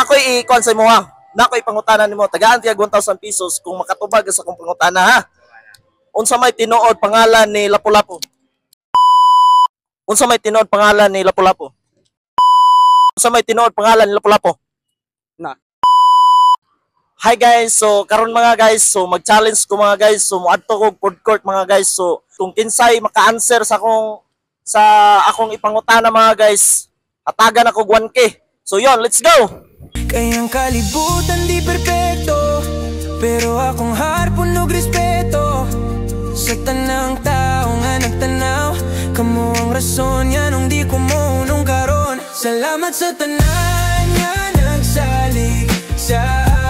Ako'y i-kuan sa imo ha. Nako'y pangutana nimo. Tagaan tiya 1,000 pesos kung makatubag sa akong pangutana ha. Unsa may tinuod pangalan ni Lapu-Lapu? Unsa may tinuod pangalan ni Lapu-Lapu? Unsa may tinuod pangalan ni Lapu-Lapu? Na. Hi guys, so karon mga guys, so mag-challenge ko mga guys, so moadto ko food court mga guys. So kung kinsay maka-answer sa akong ipangutana mga guys, hatagan ako 1K. So yon, let's go. Kay ang kalibutan di perpekto, pero akong heart puno og respeto sa tanang tao nga nagtanaw. Kamo ang rason nganong di ko mounong karon. Salamat sa tanan nga nagsalig sa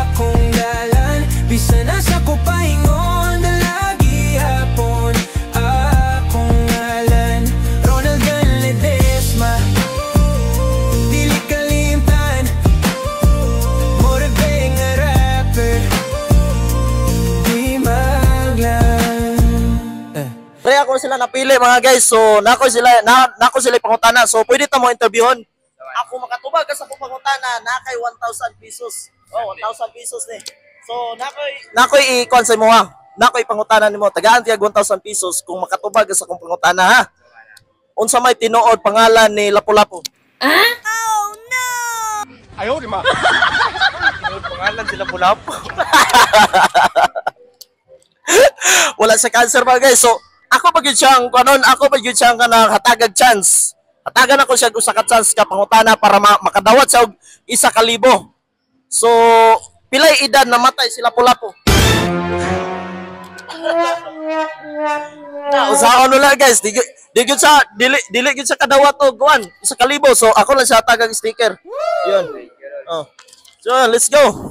akong dalan. Bisan asa ko paingon, dala gihapon akong ngalan, Ronald Gan Ledesma. Dili kalimtan, Murag nga rapper, di maglan eh. Pre, ako sila napili mga guys. So nako sila pangutana. So pwede ta mo interviewon. Ako makatubag sa akong pangutana na kay 1,000 pesos. Oh, 1,000 pesos ni. So nakoy i-kuan sa imo ha. Nakoy pangutana nimo. Tagaan tiya 1,000 pesos kung makatubag sa akong pangutana ha. Unsa may tinuod pangalan ni Lapu-Lapu? Ayaw, di ma. Pangalan sila Lapu-Lapu. Wala sa cancer mga guys. So ako pa gyud siyang kanang hatagag chance. Hatagan ako siya og usa ka chance ka pangutana para makadawat siya og 1,000. So pilay edad namatay si Lapu-Lapu? Na usaon wala guys, di gyud sa dili dili gyud sa kadawat og kuan, 1,000. So ako lang siya hatagag sticker. Yun. Oh. So let's go.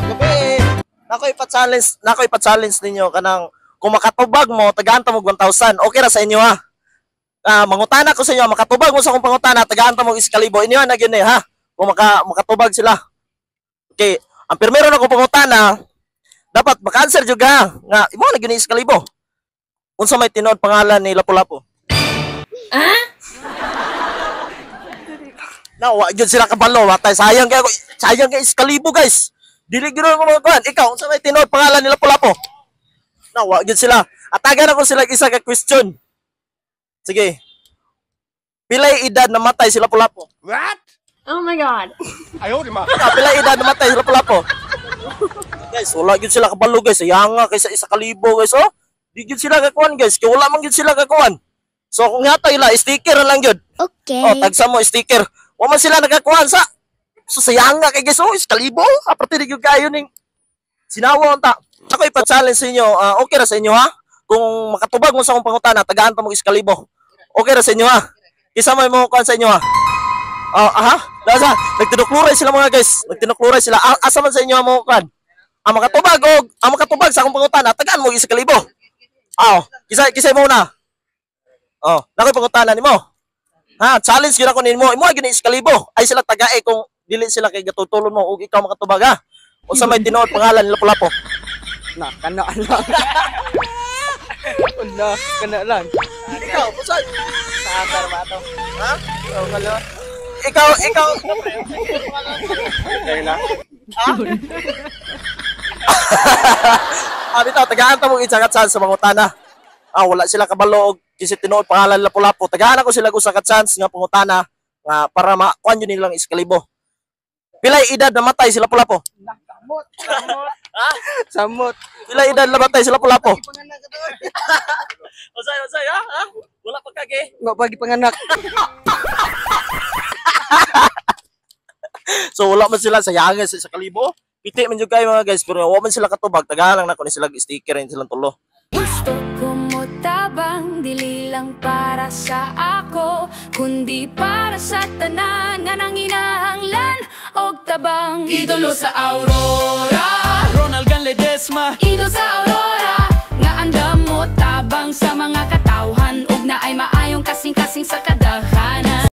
Gabi. Nako ipa-challenge ninyo kanang kung makatubag mo, tagaan ta mo 1,000. Okay ra sa inyo ha. Mangutana ko sa inyo, makatubag mo sa akong pangutana, tagaan ta mo 1,000. Inyo na gyud ni ha. Kung makatubag sila. Okay, ang primero na akong pangutana, dapat maka-answer jud ka nga imo na gyud ni 1,000. Unsa may tinuod pangalan ni Lapu-Lapu? Na wa gyud sila kabalo, watay sayang kay sayang kay 1,000 guys. Dili gyud ko mga kuan. Ikaw, unsa may tinuod pangalan ni Lapu-Lapu? Na wa gyud sila. Atagan ako sila isa ka question. Sige. Pilay edad namatay si Lapu-Lapu? What? Oh my God. Ayaw, di ma. Ah, pilay edad namatay si Lapu-Lapu? Guys, wala gyud sila kabalo guys. Sayang nga kaysa 1,000 guys, oh. Di gyud sila kakuan guys. Kay wala man gyud sila kakuan. So kung hatay la sticker na lang gyud. Okay. Oh, tagsa mo sticker. Wa man sila nakakuan sa. So sayang nga kay guys, oh, 1,000. Aparte di gyud kayo ning sinawa unta. Ako ipa-challenge sa inyo, okay ra sa inyo ha. Kung makatubag mo sa akong pangutana, tagaan ta mo 1,000. Okay ra sa inyo ha. Kisa may mo kuan sa inyo ha. Oh, aha. Nasa, nagtinukluray sila mga guys. Nagtinukluray sila. Asa man sa inyo mo kuan? Ang makatubag og ang makatubag sa akong pangutana, tagaan mo 1,000. Oh, kisa kisa mo na. Oh, nakoy pangutana nimo. Ha, challenge gyud ako nimo. Imo gyud ni 1,000. Ay sila tagae kung dili sila kay gatutulon mo ug ikaw makatubag ha. Unsa may tinuod pangalan ni Lapu-Lapu? Na, kana lang. Wala, kana lang. Ikaw, unsa? Sa asar ba to? Ha? Ikaw ka lang. Ikaw, ikaw. Kaya na. Ah, bitaw, tagaan ta mong isa ka chance sa mangutana. Ah, wala sila kabalo og kasi tinuod pangalan ni Lapu-Lapu. Tagaan ako sila og usa ka chance nga pangutana nga para makuan yun nilang 1,000. Pilay edad namatay si Lapu-Lapu? Samot. Samot. Samot. Pilay edad namatay si Lapu-Lapu? Usay, usay, ha? Ha? Wala pa kage. Nga pagi panganak. So wala man sila sayangan sa 1,000. Piti man jud kayo mga guys, pero wa man sila katubag, tagahan lang nako ni sila sticker ni silang tulo. Gusto ko mo tabang, dili lang para sa ako, kundi para sa tanan nga nanginahanglan og tabang. Idolo sa Aurora, Ronald Gan Ledesma. Idol sa Aurora, nga andam mo tabang sa mga katawhan ug naay maayong kasing-kasing sa